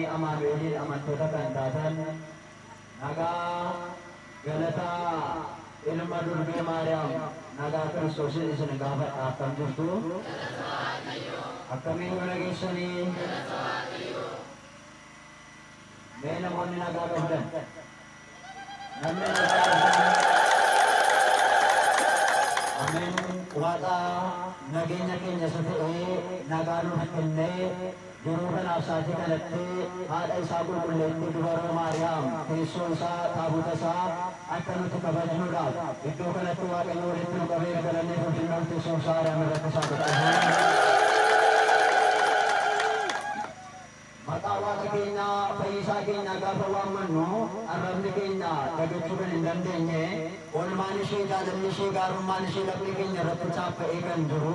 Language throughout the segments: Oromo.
Kiristaanii Amaanu'eeliin amantoota kan taatan nagaa galataa ilma durbee Maariyaam nagaa Kiristoosiin isin gaafadha. Akkam jirtu? Akkamiin mana geessanii? Mee namoonni nagaa qabdan? Namni nagaa qabdan? Ameen. Waaqa nageenya keenya isa ta'ee nagaa nuuf kennee yeroo kanaaf sa'aatii kanatti haadha isaa qulqulleettii dubaroo Maariyaam teessoo isaa taabota isaa akka nuti kabajnuudhaaf iddoo kanatti Waaqayyo walitti nu qabeef galanni fi ulfinni ol teessoo isaa Ariyaam irratti isaa godhamu. Maqaa Waaqa keenyaa fayyisaa keenyaa gaafa waammannu arrabni keenya dagachuu kan hin dandeenye oolmaan ishee jaalalli ishee gaarummaan ishee laphee keenya irratti chaappa'ee kan jiru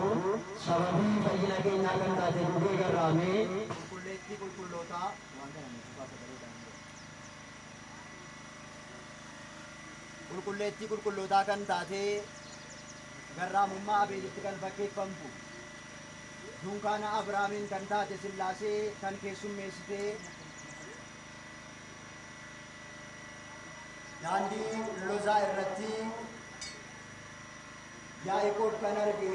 sababii fayyina keenyaa kan taate gugee garraamii Qulqulleettii qulqullootaa waan kana nu cufaa sagaleedhaan hin gahu. Qulqulleettii qulqullootaa kan taate garraamummaa Abeelitti kan fakkeeffamtu Dunkaana Abrahaamiin kan taate Sillaasee kan keessummeessite daandii Lozaa irratti Yaaqoob kan arge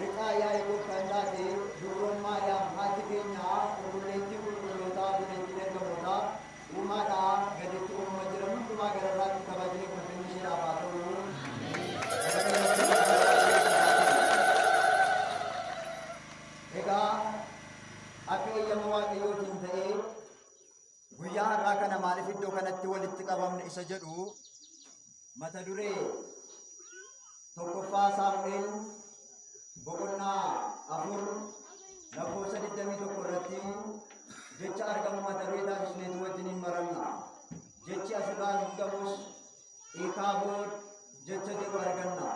riqaa Yaaqoob kan taate Dubroon Maariyaam haati keenya qulqulleettii qulqullootaa buleettiin ergamootaa uumaadhaa gaditti uumama jiran hundumaa gararraatti kabajni ulfinni isheedhaaf haa ta'u. Egaa akka eeyyama Waaqayyootiin ta'ee guyyaa har'aa kana maaliif iddoo kanatti walitti qabamne isa jedhu mata duree tokkoffaa Saamu'eel boqonnaa 4 lakkoofsa 21 irratti jecha argamu mata duree taasisneetu wajjiniin baranna. Jechi asirraa hiikamus Iikaabood jecha jedhu arganna.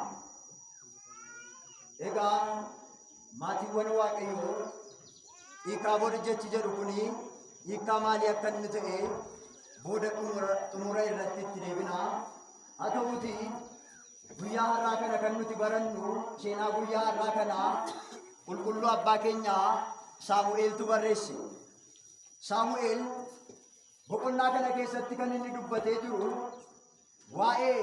Egaa maatiiwwan Waaqayyoo Iikaabood jechi jedhu kuni hiikkaa maalii akka inni ta'e booda xumura irratti itti deebina. Haa ta'uutii guyyaa har'aa kana kan nuti barannu seenaa guyyaa har'aa kana qulqulluu abbaa keenyaa Saamu'eeltu barreesse. Saamu'eel boqonnaa kana keessatti kan inni dubbatee jiru waa'ee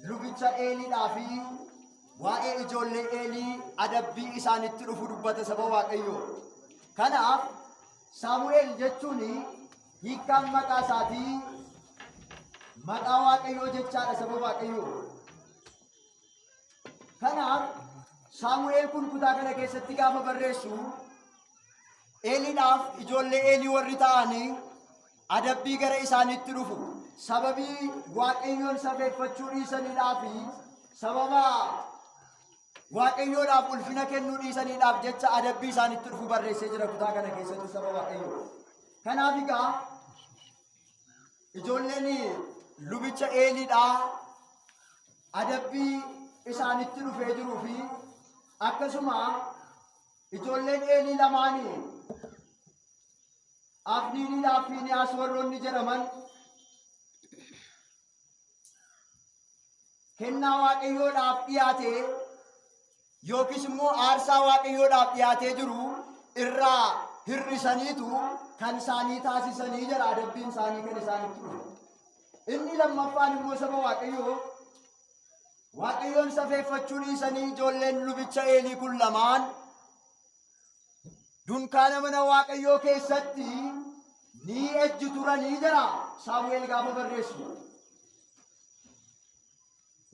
lubicha Eeliidhaa fi waa'ee ijoollee Eelii adabbii isaanitti dhufu dubbata saba Waaqayyoo. Kanaaf Saamu'eel jechuun hiikkaan maqaa isaatii maqaa Waaqayyoo jechaadha saba Waaqayyoo. Kanaaf Saamu'eel kun kutaa kana keessatti gaafa barreessu Eeliidhaaf ijoollee Eelii warri ta'anii adabbii gara isaaniitti dhufu sababii Waaqayyoon safeeffachuu dhiisaniidhaa fi sababa Waaqayyoodhaaf ulfina kennuu dhiisaniidhaaf jecha adabbii isaanitti dhufu barreessee jira kutaa kana keessatti saba Waaqayyoo. Kanaaf egaa ijoolleen lubicha Eeliidhaa adabbii isaanitti dhufee jiruu fi akkasuma ijoolleen Eelii lamaanii Afniiniidhaa fi Fiiniyaas warroonni jedhaman kennaa Waaqayyoodhaaf dhiyaate yookiis immoo aarsaa Waaqayyoodhaaf dhiyaatee jiru irraa hir'isaniitu kan isaanii taasisanii jedha adabbiin isaanii kan isaanitti dhufe. Inni lammaffaan immoo saba Waaqayyoo Waaqayyoon safeeffachuu dhiisanii ijoolleen lubicha Eelii kun lamaan dunkaana mana Waaqayyoo keessatti ni ejju turanii jedha Saamu'eel gaafa barreessu.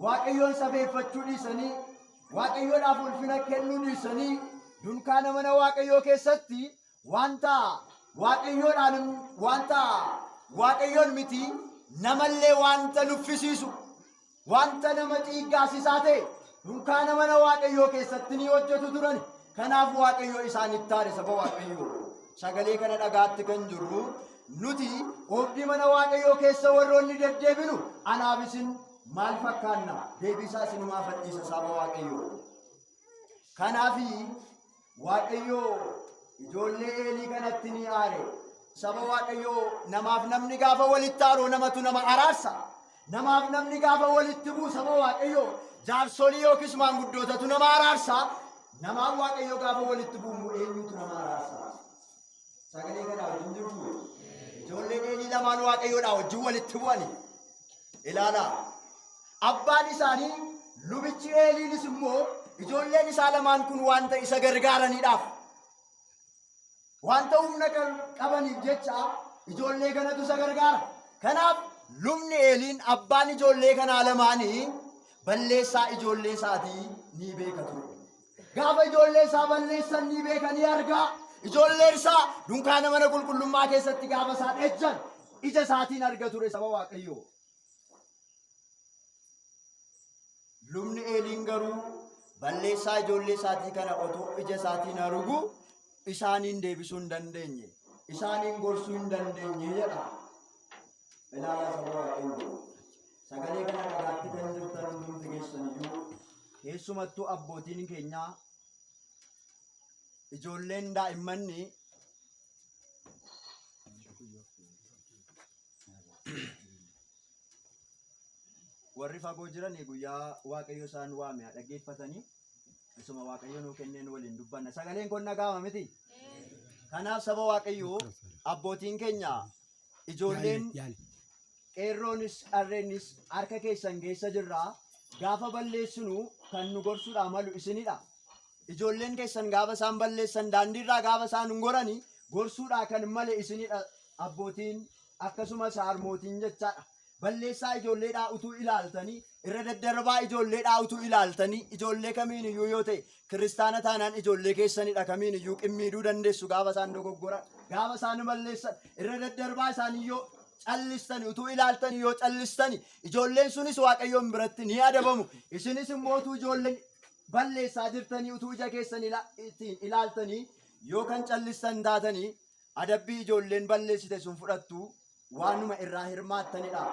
Waaqayyoon safeeffachuu dhiisanii Waaqayyoodhaaf ulfina kennuu dhiisanii dunkaana mana Waaqayyoo keessatti wanta Waaqayyoodhaan wanta Waaqayyoon miti namallee wanta nuffisiisu wanta nama ciiggaasisaa ta'e dunkaana mana Waaqayyoo keessatti ni hojjetu turan. Kanaaf Waaqayyo isaanitti aare saba Waaqayyoo. Sagalee kana dhagaatti kan jirru nuti oobdii mana Waaqayyoo keessa warroonni deddeebinu anaaf isin maal fakkaanna? Deebiisaa isinumaa fadhiisa saba Waaqayyoo. Kanaaf Waaqayyoo ijoollee Eelii kanatti ni aare. Saba Waaqayyoo namaaf namni gaafa walitti aaroo namatu nama araarsa. Namaaf namni gaafa walitti bu'u saba Waaqayyoo jaarsolii yookiis maanguddootatu nama araarsa. Namaaf Waaqayyoo gaafa walitti bu'u immoo eenyutu nama araarsa? Sagalee kana wajjin jirtu. Ijoolleen Eelii lamaan Waaqayyoodhaa wajjin walitti bu'ani. Ilaalaa. Abbaan isaanii lubichi Eeliinis immoo ijoolleen isaa lamaan kun wanta isa gargaaraniidhaaf, wanta humna qabaniif jecha ijoollee kanatu isa gargaara. Kanaaf lubni Eeliin abbaan ijoollee kanaa lamaanii balleessaa ijoollee isaatii ni beeka ture. Gaafa ijoollee isaa balleessan ni beeka, ni argaa. Ijoolleen isaa dunkaana mana qulqullummaa keessatti gaafa isaan ejjan ija isaatiin arga ture, saba Waaqayyoo. Lubni Eeliin garuu balleessaa ijoollee isaatii kana otoo ija isaatiin argu isaaniin deebisuu hin dandeenye. Isaaniin gorsuu hin dandeenye jedha. Ilaalaa, saba Waaqayyoo. Sagalee kana dhagaatti kan jirtan hundumti keessan iyyuu, keessumattuu abbootiin keenyaa, ijoolleen daa'immanni warri fagoo jiran guyyaa Waaqayyo isaan waame haa dhaggeeffatanii, isuma Waaqayyo nuu kenneen waliin dubbanna. Sagaleen kun dhaga'ama miti? Kanaaf saba Waaqayyoo, abbootiin keenya, ijoolleen qeerroonis qarreennis harka keessan keessa jirraa. Gaafa balleessinu kan nu gorsuudhaa malu isinidha. Ijoolleen keessan gaafa isaan balleessan, daandiirraa gaafa isaan hin gorani, gorsuudhaa kan male isinidha, abbootiin akkasumas harmootiin jechaadha. Balleessaa ijoolleedhaa utuu ilaaltanii, irra daddarbaa ijoolleedhaa utuu ilaaltanii, ijoollee kamiin iyyuu yoo ta'e, kiristaana taanaan ijoollee keessanidha, kamiin iyyuu qimmiiduu dandeessu. Gaafa isaan dogoggoran, gaafa isaan balleessan, irra daddarbaa isaanii yoo callistani, utuu ilaaltanii yoo callistani, ijoolleen sunis Waaqayyoon biratti ni adabamu. Isinis immoo utuu ijoolleen balleessaa jirtanii, utuu ija keessan ittiin ilaaltanii yoo kan callistan taatanii, adabbii ijoolleen balleessite sun fudhattu waanuma irraa hirmaattanidha.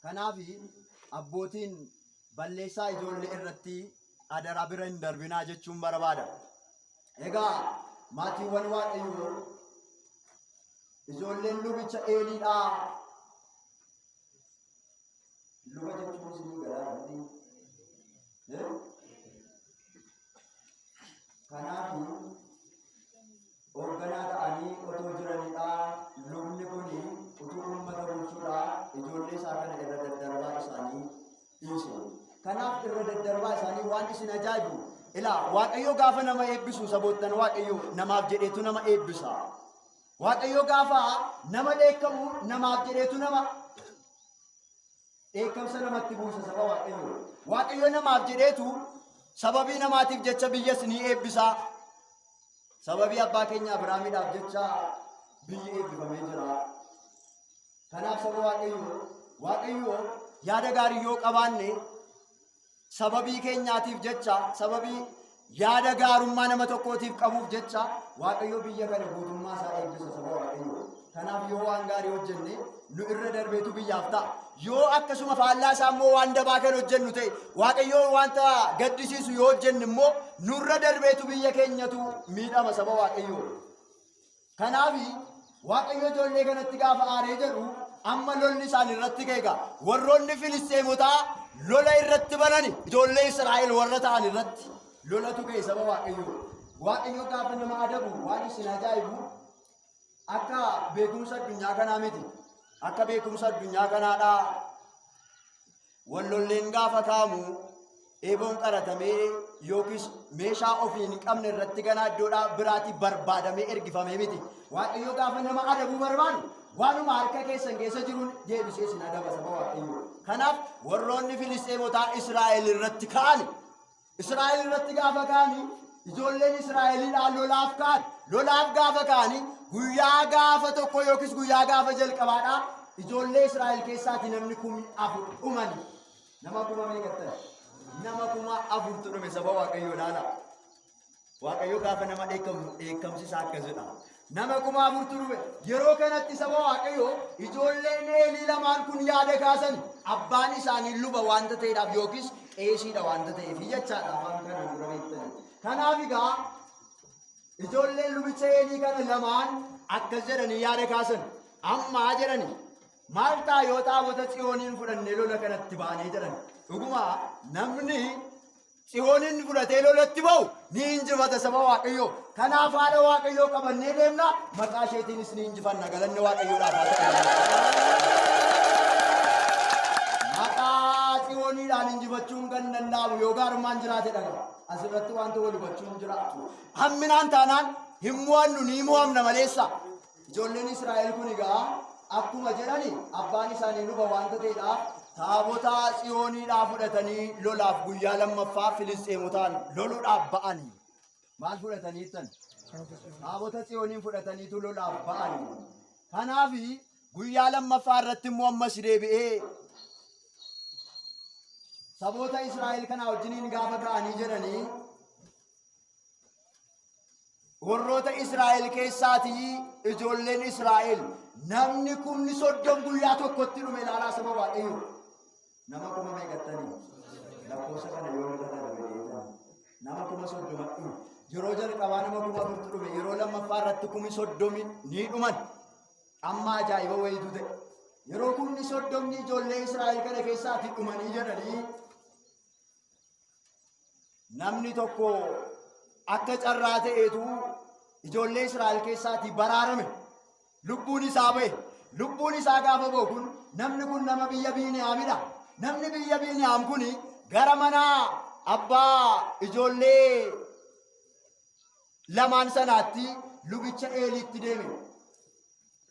Kanaaf abbootiin balleessaa ijoollee irratti adaraa bira hin darbinaa jechuun barbaada. Egaa maatiiwwan Waaqayyoo, ijoolleen lubicha Eeliidhaa, luba jechuun isinii galaa miti? Kanaaf hoogganaa ta'anii otoo jiranidha. Lubni kun utuu uummata bulchuudha ijoollee isaa kana irra daddarbaa isaanii dhiise. Kanaaf irra daddarbaa isaanii, waan isin ajaa'ibu ilaa, Waaqayyo gaafa nama eebbisu, saboottan Waaqayyo, namaaf jedheetu nama eebbisa. Waaqayyo gaafa nama dheekkamu namaaf jedheetu nama dheekkamsa namatti buusa, saba Waaqayyo. Waaqayyo namaaf jedheetu sababii namaatiif jecha biyyas ni eebbisa. Sababii abbaa keenya Abiraamiidhaaf jecha biyyi eebbifamee jira. Kanaaf saba Waaqayyo, Waaqayyo yaada gaarii yoo qabaanne, sababii keenyaatiif jecha, sababii yaada gaarummaa nama tokkootiif qabuuf jecha, Waaqayyo biyya kana guutummaa isaa eebbisa, saba Waaqayyo. Kanaaf yoo waan gaarii hojjenne nu irra darbeetu biyyaaf ta'a. Yoo akkasuma faallaa isaa immoo waan dabaa kan hojjennu ta'e, Waaqayyo wanta gaddisiisu yoo hojjenne immoo, nurra darbeetu biyya keenyatu miidhama, saba Waaqayyo. Kanaaf Waaqayyo ijoollee kanatti gaafa aaree jedhu, amma lolli isaan irratti ka'e egaa. Warroonni Filisxeemotaa lola irratti banani, ijoollee Israa'el warra ta'an irratti lolatu ka'e, saba Waaqayyo. Waaqayyo gaafa nama adabu, waan isin ajaa'ibu, akka beekumsa addunyaa kanaa miti. Akka beekumsa addunyaa kanaadhaa wallolleen gaafa kaamu eeboon qaratamee yookiis meeshaa ofii hin qabne irratti ganaa iddoodhaa biraatii barbaadamee ergifamee miti. Waaqayyo gaafa nama adabuu barbaadu waanuma harka keessan keessa jiruun deebisee isin adaba, saba Waaqayyo. Kanaaf warroonni Filisxeemotaa Israa'el irratti ka'ani. Israa'el irratti gaafa ka'ani, ijoolleen Israa'eliidhaa lolaaf ka'an. Lolaaf gaafa ka'ani, guyyaa gaafa tokko yookiis guyyaa gaafa jalqabaadhaa ijoollee Israa'el keessaati namni 4,000 dhumani. Nama kuma meeqattan? Nama 4,000tu dhume, saba Waaqayyoo, ilaala. Waaqayyo gaafa nama dheekkamu dheekkamsi isaa akkasidha. Nama 4,000tu dhume. Yeroo kanatti, saba Waaqayyoo, ijoolleen Eelii lamaan kun yaada kaasan. Abbaan isaanii luba waanta ta'eedhaaf yookiis qeesiidha waanta ta'eef jechaadha, afaan kanaan dura beektanii. Kanaaf egaa ijoolleen lubicha Eelii kana lamaan akkas jedhanii yaada kaasan. Ammaa jedhani, maal ta'a yoo taabota Tsiyooniin fudhannee lola kanatti baanee jedhan. Dhuguma namni Tsiyoonin fudhatee lolatti ba'u ni injifata saba Waaqayyoo. Kanaaf haadha Waaqayyoo qabannee deemna, maqaa isheetiinis ni injifanna. Galanni Waaqayyoodhaaf haa ta'u. Maqaa Tsiyooniidhaan injifachuun kan danda'amu yoo gaarummaan jiraate dhaga. Asirratti wanta wal hubachuun jiraatu. Hamminaan taanaan hin mo'annu ni mo'amna maleessa. Ijoolleen Israa'el kun egaa akkuma jedhani abbaan isaanii luba waanta ta'eedhaaf taabota Tsiyooniidhaa fudhatanii lolaaf guyyaa lammaffaa Filisxeemotaan loluudhaaf ba'ani. Maal fudhatanii jettan? Taabota Tsiyooniin fudhataniitu lolaaf ba'ani. Kanaaf guyyaa lammaffaa irratti immoo ammas deebi'ee saboota Israa'el kanaa wajjiniin gaafa ka'anii jedhanii Warroota Israa'el keessaatii ijoolleen Israa'el namni 30,000 guyyaa tokkotti dhume ilaalaa saba Waaqayyoo. Nama kuma meeqattanii? Lakkoofsa kana yoo irra darbe dheetan. Nama 30,000 dhume. Yeroo jalqabaa nama 4,000tu dhume. Yeroo lammaffaa irratti 30,000 ni dhuman. Amma ajaa'iba wayiitu ta'e. Yeroo 30,000 ijoollee Israa'el kana keessaatii dhumanii jedhanii Namni tokko akka carraa ta'eetu ijoollee Israa'el keessaatii baraarame. Lubbuun isaa ba'e. Lubbuun isaa gaafa ba'u kun namni kun nama biyya Biiniyaamidha. Namni biyya Biiniyaam kun gara mana abbaa ijoollee lamaan sanaatti lubicha Eeliitti deeme.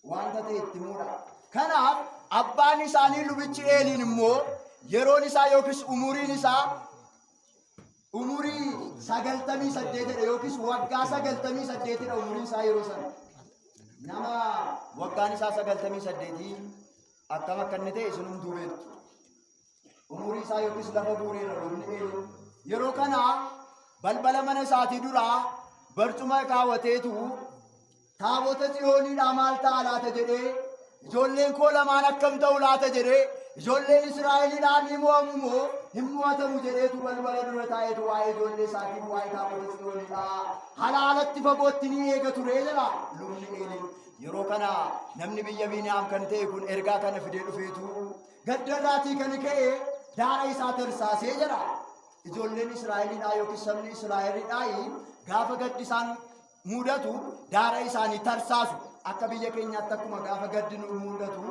Wanta ta'e itti himuudha. Kanaaf abbaan isaanii lubichi Eeliin immoo yeroon isaa yookiis umuriin isaa umurii 98dha yookiis waggaa 98dha umuriin isaa yeroo sana. Nama waggaan isaa 98 akkam akka inni ta'e isin hunduu beektu. Umurii isaa yookiis lafa guureera lubni Eeliin. Yeroo kana balbala mana isaatii duraa barcuma kaawwateetu taabota Tsiyooniidhaa maal ta'a laata jedhee ijoolleen koo lamaan akkam ta'u laata jedhee ijoolleen Israa'eliidhaa ni mo'amu moo hin mo'atamu jedheetu balbala dura taa'eetu waa'ee ijoollee isaatiif waa'ee taabota Tsiyooniidhaa halaalatti fagootti ni eega ture jedha lubni Eeliin. Yeroo kana namni biyya Biiniyaam kan ta'e kun ergaa kana fidee dhufeetu Gadda irraatii kan ka'e daara isaa tarsaasee jedha. Ijoolleen Israa'eliidhaa yookiin sabni Israa'eliidhaa gaafa gaddi isaan mudatu daara isaanii tarsaasu. Akka biyya keenyaatti akkuma gaafa gaddi nu mudatu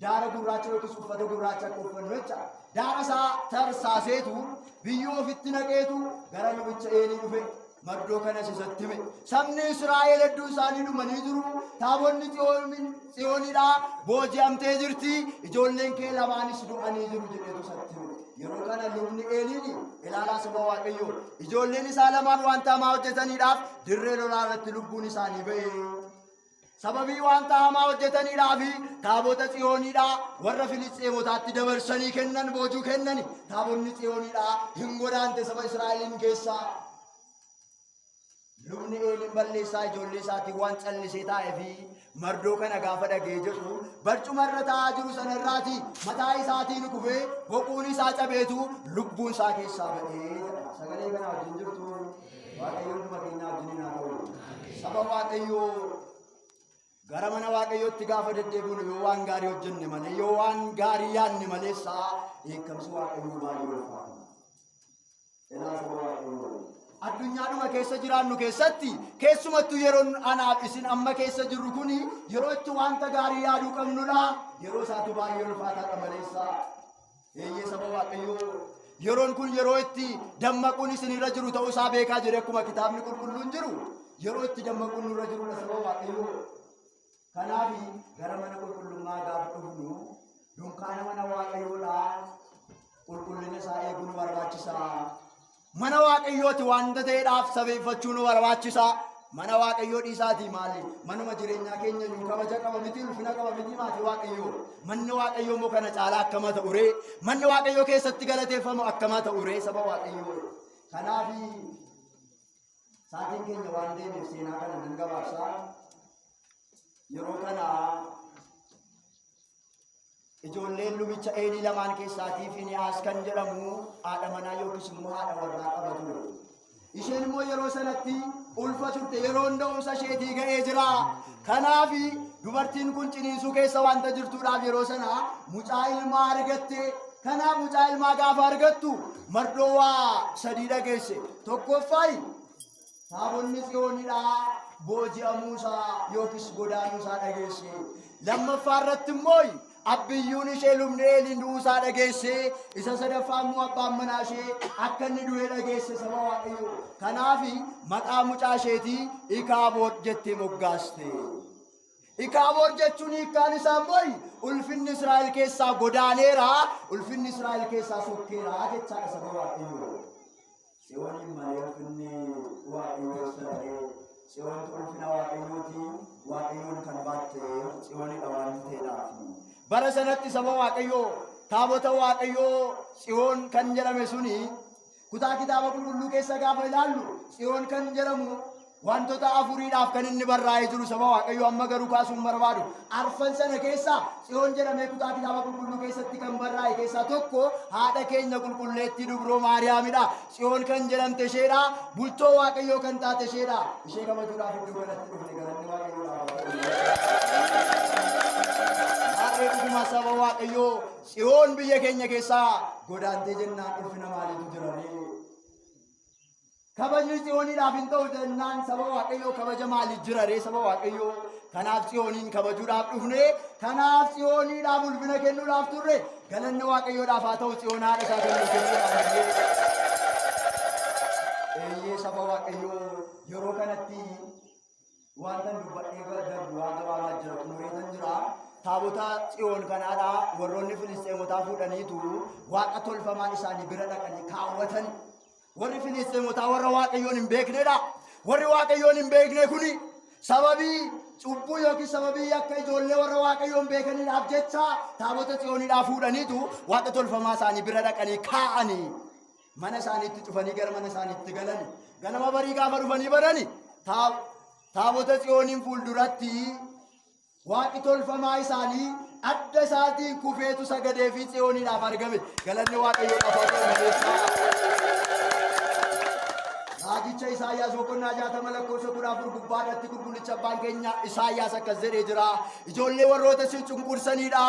daara gurraacha yookiis uffata gurraacha akka uffannu jecha. Daara isaa tarsaaseetu biyyoo ofitti naqeetu gara lubicha Eelii dhufe. Mardoo kanas isatti hime. Sabni Israa'el hedduu isaanii dhumanii jiru. Taabonni Tsiyoonidhaa booji'amtee jirti. Ijoolleen kee lamaanis du'anii jiru jedheetu isatti hime. Yeroo kana lubni Eeliin ilaalaa saba Waaqayyoo. Ijoolleen isaa lamaan wanta hamaa hojjetaniidhaaf dirree lolaa irratti lubbuun isaanii ba'e. Sababii wanta hamaa hojjetaniidhaaf taabota Tsiyooniidhaa warra Filisxeemotaatti dabarsanii kennan boojuu kennani. Taabonni Tsiyooniidhaa hin godaante saba Israa'eliin keessaa. Lubni Eeliin balleessaa ijoollee isaatiin waan callisee taa'ee fi mardoo kana gaafa dhaga'ee jedhu barcuma irra taa'aa jiru sana irraati mataa isaatiin kufee boquun isaa cabeetu lubbuun isaa keessaa ba'ee jedha. Sagalee kana wajjin jirtu Waaqayyo hunduma keenyaa wajjin haa ta'u. Saba Waaqayyoo gara mana Waaqayyootti gaafa deddeebiinu yoo waan gaarii hojjenne malee yoo waan gaarii yaadne malee sa'a dheekkamsi Waaqayyoo baay'ee ulfaata. Ilaa saba Waaqayyoo. Addunyaadhuma keessa jiraannu keessatti keessumattuu yeroon anaaf isin amma keessa jirru kun yeroo itti wanta gaarii yaaduu qabnudha. Yeroo isaatu baay'ee ulfaataadha maleessa. Eeyyee saba Waaqayyoo yeroon kun yeroo itti dammaquun isin irra jiru ta'uu isaa beekaa jedhe akkuma kitaabni qulqulluun jiru yeroo itti dammaquun nurra jirudha saba Waaqayyoo. Kanaaf gara mana qulqullummaa gaafa dhufnu dunkaana mana Waaqayyoodhaa qulqullina isaa eeguu nu barbaachisa. Mana Waaqayyooti wanta ta'eedhaaf sabeeffachuu nu barbaachisa. Mana Waaqayyoo dhiisaatii maali? Manuma jireenyaa keenya iyyuu kabaja qaba miti, ulfina qaba miti maatii Waaqayyoo. Manni Waaqayyoo immoo kana caalaa akkama ta'u ree? Manni Waaqayyoo keessatti galateeffamu akkama ta'u ree saba Waaqayyoo? Kanaaf sa'aatiin keenya waan deemeef seenaa kana nan gabaabsa. Yeroo kana Ijoolleen lubicha Eelii lamaan keessaatii Finihaas kan jedhamu haadha manaa yookiis immoo haadha warraa qaba ture. Isheen immoo yeroo sanatti ulfa turte yeroon da'umsa isheetii ga'ee jira. Kanaaf dubartiin kun ciniinsuu keessa wanta jirtuudhaaf yeroo sana mucaa ilmaa argatte. Kanaaf mucaa ilmaa gaafa argattu mardoo waa sadii dhageesse. Tokkoffaayi taabonni Tsiyoonidhaa booji'amuusaa yookiis godaanuusaa dhageesse. Lammaffaa irratti immoo abbiyyuun ishee lubni Eeliin du'uusaa dhageesse. Isa sadaffaa immoo abbaan manaa ishee akka inni du'e dhageesse saba Waaqayyoo. Kanaaf maqaa mucaa isheetii Ikaabood jettee moggaaste. Ikaabood jechuun hiikkaan isaa immoo ulfinni Israa'el keessaa godaaneera, ulfinni Israa'el keessaa sokkeera jechaadha saba Waaqayyoo. Tsiyooniin malee ulfinni Waaqayyoo eessa dhaqee? Tsiyoontu ulfina Waaqayyooti, Waaqayyoon kan baatte Tsiyoonidha waan ta'eedhaaf. Bara sanatti saba Waaqayyoo, taabota Waaqayyoo Tsiyoon kan jedhame suni kutaa kitaaba qulqulluu keessa gaafa ilaallu Tsiyoon kan jedhamu wantoota afuriidhaaf kan inni barraa'ee jiru saba Waaqayyoo amma garuu kaasuun barbaadu. Arfan sana keessaa Tsiyoon jedhamee kutaa kitaaba qulqulluu keessatti kan barraa'e keessaa tokko haadha keenya qulqulleettii Dubroo Maariyaamidha. Tsiyoon kan jedhamte isheedha. Bultoo Waaqayyoo kan taate isheedha. Ishee kabajuudhaaf iddoo kanatti dhufne galanni Waaqayyoodhaaf haa ta'u. Har'ee dhuguma saba Waaqayyoo Tsiyoon biyya keenya keessaa godaantee jennaan ulfina maaliitu jira ree? Kabajni Tsiyooniidhaaf hin ta'u jennaan saba Waaqayyoo kabaja maaliif jira ree saba Waaqayyoo? Kanaaf Tsiyooniin kabajuudhaaf dhufne, kanaaf Tsiyooniidhaaf ulfina kennuudhaaf turre, galanni Waaqayyoodhaaf haa ta'u Tsiyoon haadha isaa kan nuuf kennuudhaaf. Eeyyee saba Waaqayyoo yeroo kanatti Wantan dubbadhee darbu waan gabaabaa jira xumureetan jira. Taabota Tsiyoon kanaadha warroonni Filisxeemotaa fuudhaniitu waaqa tolfamaa isaanii bira dhaqanii kaawwatan. Warri Filisxeemotaa warra Waaqayyoon hin beeknedha. Warri Waaqayyoon hin beekne kuni sababii cubbuu yookiin sababii akka ijoollee warra Waaqayyoon beekaniidhaaf jecha taabota Tsiyoonidhaa fuudhaniitu waaqa tolfamaa isaanii bira dhaqanii kaa'anii. Mana isaaniitti cufanii gara mana isaaniitti galani. Ganama barii gaafa dhufanii barani taabota Tsiyooniin fuulduratti waaqi tolfamaa isaanii adda isaatiin kufeetu sagadee fi Tsiyooniidhaaf argame. Galanni Waaqayyoodhaaf haa ta'u maleessa. Raajicha Isaayyaas boqonnaa 60 lakkoofsa 14 gubbaadhatti qulqullicha abbaan keenya Isaayyaas akkas jedhee jira. Ijoollee warroota si cunqursaniidha.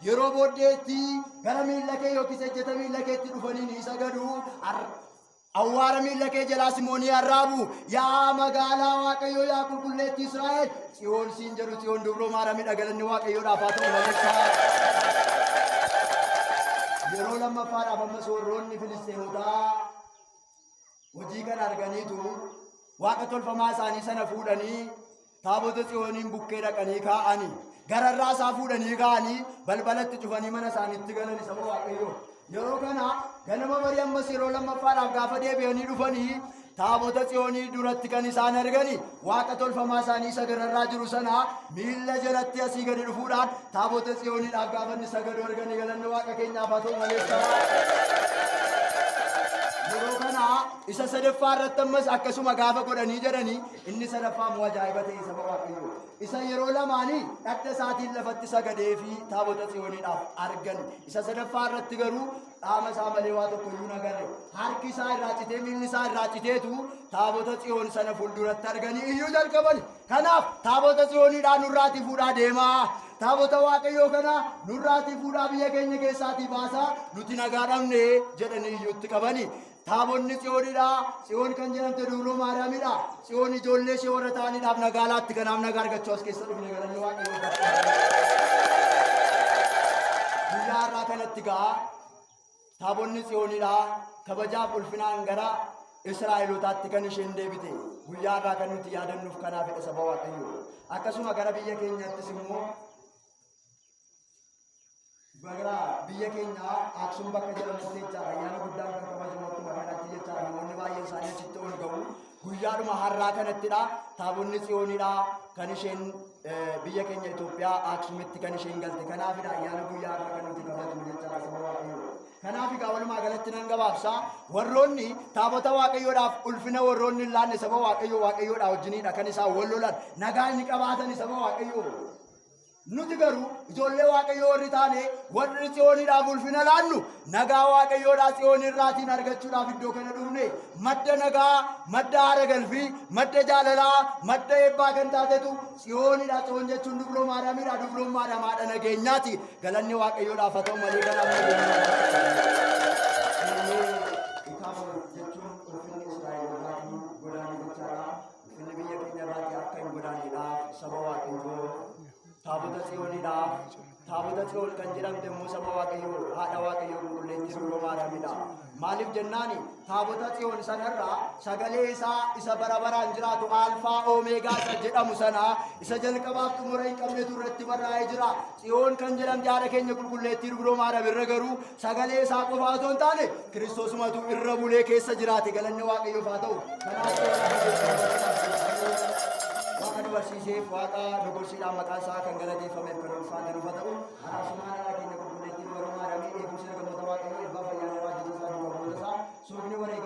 Yeroo booddeetti gara miilla kee yookiis ejjeta miilla keetti dhufanii ni sagadu. Awwaara miilla kee jalaas immoo ni arraabu. Yaa magaalaa Waaqayyoo yaa qulqulleettii Israa'el Tsiyoon siin jedhu Tsiyoon dubroo Maariyaamidha galanni Waaqayyoodhaaf haa ta'u maleessa. Yeroo lammaffaadhaaf ammas warroonni Filisxeemotaa hojii kana arganiitu waaqa tolfamaa isaanii sana fuudhanii taabota Tsiyooniin bukkee dhaqanii kaa'anii gararraa isaa fuudhanii kaa'anii balbalatti cufanii mana isaaniitti galani saba Waaqayyoo. Yeroo kana ganama barii ammas yeroo lammaffaadhaaf gaafa deebi'anii dhufanii taabota Tsiyoonii duratti kan isaan argani waaqa tolfamaa isaanii isa gararraa jiru sana miilla jalatti asii gadi dhufuudhaan taabota Tsiyooniidhaaf gaafa inni sagadu arganii galanni Waaqa keenyaaf haa ta'u maleessa. Yeroo kana isa sadaffaa irratti ammas akkasuma gaafa godhanii jedhanii inni sadaffaa immoo ajaa'iba ta'e saba Waaqayyoo. Isa yeroo lamaanii dhadha isaatiin lafatti sagadee fi taabota Tsiyooniidhaaf argan. Isa sadaffaa irratti garuu qaama isaa malee waa tokko iyyuu hin agarre. Harki isaa irraa citee miilli isaa irraa citeetu taabota Tsiyoon sana fuulduratti arganii iyyuu jalqabani. Kanaaf taabota Tsiyooniidhaa nurraatii fuudhaa deemaa. Taabota Waaqayyoo kana nurraatii fuudhaa biyya keenya keessaatii baasaa nuti nagaa dhabne jedhanii iyyuutti qabani. Taabonni Tsiyoonidha. Tsiyoon kan jedhamte Dubroo Maariyaamidha. Tsiyoon ijoollee ishee warra ta'aniidhaaf nagaa laatti. Kanaaf nagaa argachuu as keessa dhufne galanni Waaqayyoof haa ta'u. Guyyaa har'aa kanatti ga'a. Taabonni Tsiyoonidha. Kabajaaf ulfinaan gara Israa'elootaatti kan isheen deebite. Guyyaa har'aa kan nuti yaadannuuf kanaafidha saba Waaqayyoo. Akkasuma gara biyya keenyaattis immoo Gara biyya keenya Aksum bakka jedhamutti jechaadha. Ayyaana guddaan kan kabajamu akkuma kanatti jechaadha. Namoonni baay'een isaanii achitti ol ga'u. Guyyaadhuma har'aa kanattidha. Taabonni Tsiyoonidha kan isheen biyya keenya Itoophiyaa Aksumitti kan isheen galte. Kanaafidha ayyaana guyyaa har'aa kan nuti kabajnu jechaadha saba Waaqayyoo. Kanaaf egaa walumaa galatti nan gabaabsa. Warroonni taabota Waaqayyoodhaaf ulfina warroonni hin laanne saba Waaqayyoo Waaqayyoodhaa wajjiniidha kan isaan wal lolan. Nagaa inni qabaatan saba Waaqayyoo. Nuti garuu ijoollee Waaqayyoo warri taane, warri Tsiyooniidhaaf ulfina laannu, nagaa Waaqayyoodhaa Tsiyoon irraatiin argachuudhaaf iddoo kana dhufne. Madda nagaa, madda haara galfii, madda jaalalaa, madda eebbaa kan taatetu Tsiyoonidha. Tsiyoon jechuun Dubroo Maariyaamidha. Dubroon Maariyaam haadha nageenyaati. Galanni Waaqayyoodhaaf haa ta'u malee kanaaf nageenyaa jechuun ulfinni Israa'el irraatii godaane jechaadha. Ulfinni biyya keenya irraatii akka hin godaanneedhaaf saba Waaqayyoo, taabota Tsiyooniidhaaf, taabota Tsiyoon kan jedhamte immoo saba Waaqayyoo, haadha Waaqayyoo qulqulleettii Dubroo Maariyaamidha. Maaliif jennaani, taabota Tsiyoon sanarraa sagalee isaa isa bara baraan jiraatu, Aalfaa Oomeegaa isa jedhamu sana, isa jalqabaaf xumura hin qabnetu irratti barraa'ee jira. Tsiyoon kan jedhamte haadha keenya qulqulleettii Dubroo Maariyaam irra garuu sagalee isaa qofaa otoo hin taane Kiristoosumatu irra bulee keessa jiraate. Galanni Waaqayyoof haa ta'u. Kanaaf Waaqa nu barsiiseef, Waaqa nu gorsiidhaan maqaan isaa kan galateeffameef kan ulfaate nuuf haa ta'u. Araarsumaan haadha keenya qulqulleettii Dubroo Maariyaamii, eegumsi ergamoota Waaqayyoo, eebbaa fayyaa raajota isaa, duuka bu'oota isaa, soofni wareegamtoota